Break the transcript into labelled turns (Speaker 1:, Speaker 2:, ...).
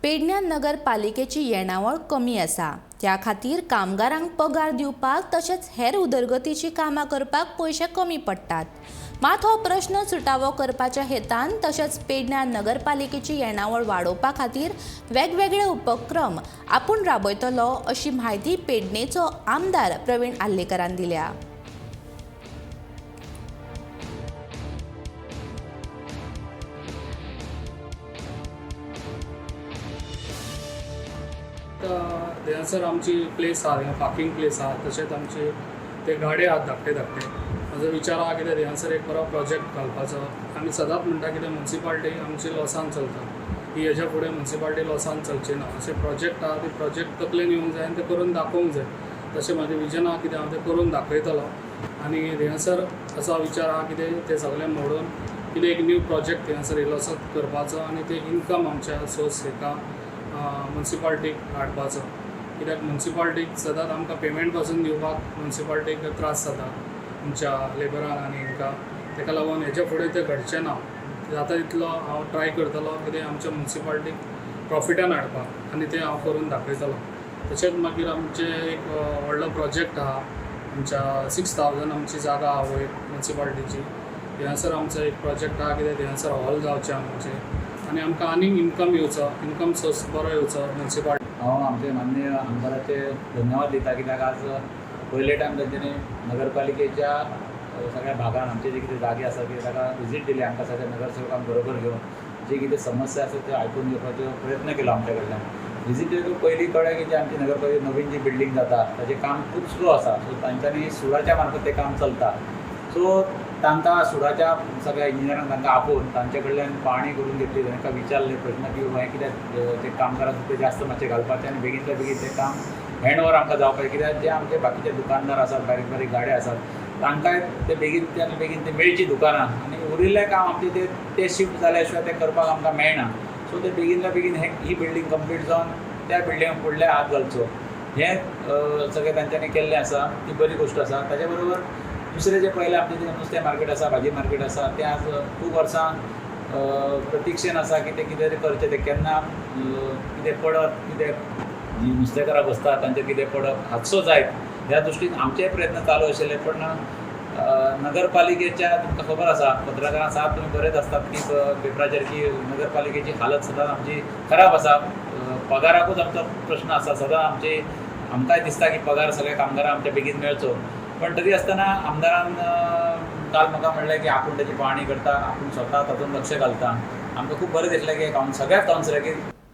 Speaker 1: पेडण्यां नगरपालिकेची येणावळ कमी आसा. त्या खातीर कामगारांक पगार दिवपाक तशेंच हेर उदरगतीची कामां करपाक पयशे कमी पडटात. मात हो प्रश्न सुटावो करपाच्या हेतान तशेंच पेडण्यां नगरपालिकेची येणावळ वाडोवपा खातीर वेगवेगळे उपक्रम आपूण राबयतलो अशी म्हायती पेडणेचो आमदार प्रवीण आर्लेकरान दिल्या.
Speaker 2: थंयसर आमची प्लेस आहा, पार्कींग प्लेस आहा, तशेंच आमचे ते गाडे आहात धाकटे धाकटे. म्हजो विचार आहा कितें थंयसर एक बरो प्रोजेक्ट घालपाचो. आमी सदांच म्हणटा कितें मुन्सिपाल्टी आमची लॉसान चलता, ही हेज्या फुडें मुन्सिपाल्टी लॉसान चलची ना. अशे प्रोजेक्ट आहा, ते प्रोजेक्ट तकलेन येवंक जाय आनी ते करून दाखोवंक जाय. तशें म्हाजें विजन आहा कितें हांव तें करून दाखयतलो. आनी थंयसर असो विचार आहा कितें तें सगळें मोडून कितें एक न्यू प्रोजेक्ट थंयसर येयलो करपाचो आनी ते इनकम आमच्या सोर्स हेका मुन्सिपाल्टीक हाडपाचो. कित्याक मुन्सिपाल्टीक सदांच आमकां पेमेंट पासून दिवपाक मुन्सिपाल्टीक त्रास जाता आमच्या लेबरांक आनी हेंकां. तेका लागून हेच्या फुडें तें घडचें ना. जाता तितलो हांव ट्राय करतलो कितें आमच्या मुन्सिपाल्टीक प्रॉफिटान हाडपाक आनी तें हांव करून दाखयतलो. तशेंच मागीर आमचें एक व्हडलो प्रोजेक्ट आहा, आमच्या 6000 आमची जागा आहा वयर मुन्सिपाल्टीची. थंयसर आमचो एक प्रोजेक्ट आहा कितें थंयसर हॉल जावचें आमचें आनी आमकां आनीक इनकम येवचो, इनकम सोर्स बरो येवचो मुन्सिपाल्टी.
Speaker 3: हांव आमचे माननीय आमदाराचे धन्यवाद दिता, कित्याक आज पयले टायम तांच्यांनी नगरपालिकेच्या सगळ्या भागान आमचे जे कितें जागे आसा ते ताका विजीट दिली. आमकां सगळ्या नगरसेवकांक बरोबर घेवन जे कितें समस्या आसा त्यो आयकून घेवपाचो प्रयत्न केलो आमच्या कडल्यान. विजीट पयलीं कळ्ळें की जे आमची नगरपालिका नवीन जी बिल्डींग जाता ताचें काम खूब स्लो आसा. सो तांच्यांनी सुडाच्या मार्फत तें काम चलता. सो तांकां सुडाच्या सगळ्या इंजिनियरांक तांकां आपोवन तांचे कडल्यान पाहणी करून घेतली. तांकां विचारले प्रश्न की हें कित्याक ते कामगार आसा ते जास्त मातशें घालपाचें आनी बेगीनच्या बेगीन तें काम हँड ओवर आमकां जावपाक. कित्याक जे आमचे बाकीचे दुकानदार आसात, बारीक बारीक गाडे आसात, तांकांय ते बेगीन बेगीन ते मेळची दुकानां आनी उरिल्लें काम आमचें ते शिफ्ट जाल्या शिवाय तें करपाक आमकां मेळना. सो ते बेगीनल्या बेगीन ही बिल्डींग कंप्लीट जावन त्या बिल्डिंगाक फुडले हात घालचो हें सगळें तांच्यांनी केल्लें आसा. ती बरी गोश्ट आसा. ताचे बरोबर दुसरें जें पळयलें आमचें जें नुस्तें मार्केट आसा, भाजी मार्केट आसा, तें आज खूब वर्सां प्रतिक्षेन आसा की तें कितें तरी करचें. तें केन्ना कितें पडत, कितें जीं नुस्तेकारां बसतात तांचेर कितें पडत, हादसो जायत ह्या दृश्टीन आमचेय प्रयत्न चालू आशिल्ले. पूण नगरपालिकेच्या तुमकां खबर आसा, पत्रकारां साथ तुमी बरेच आसतात की पेपराचेर की नगरपालिकेची हालत सदांच आमची खराब आसा. पगाराकूच आमचो प्रश्न आसा सदांच. आमची आमकांय दिसता की पगार सगळ्या कामगारांक आमच्या बेगीन मेळचो. पण तरी आसतना आमदारान काल म्हाका म्हणलें की आपूण ताची पळोवणी करता, आपूण स्वता तातूंत लक्ष घालता. आमकां खूब बरें दिसलें की सगळ्याच कावन्सिलरांक की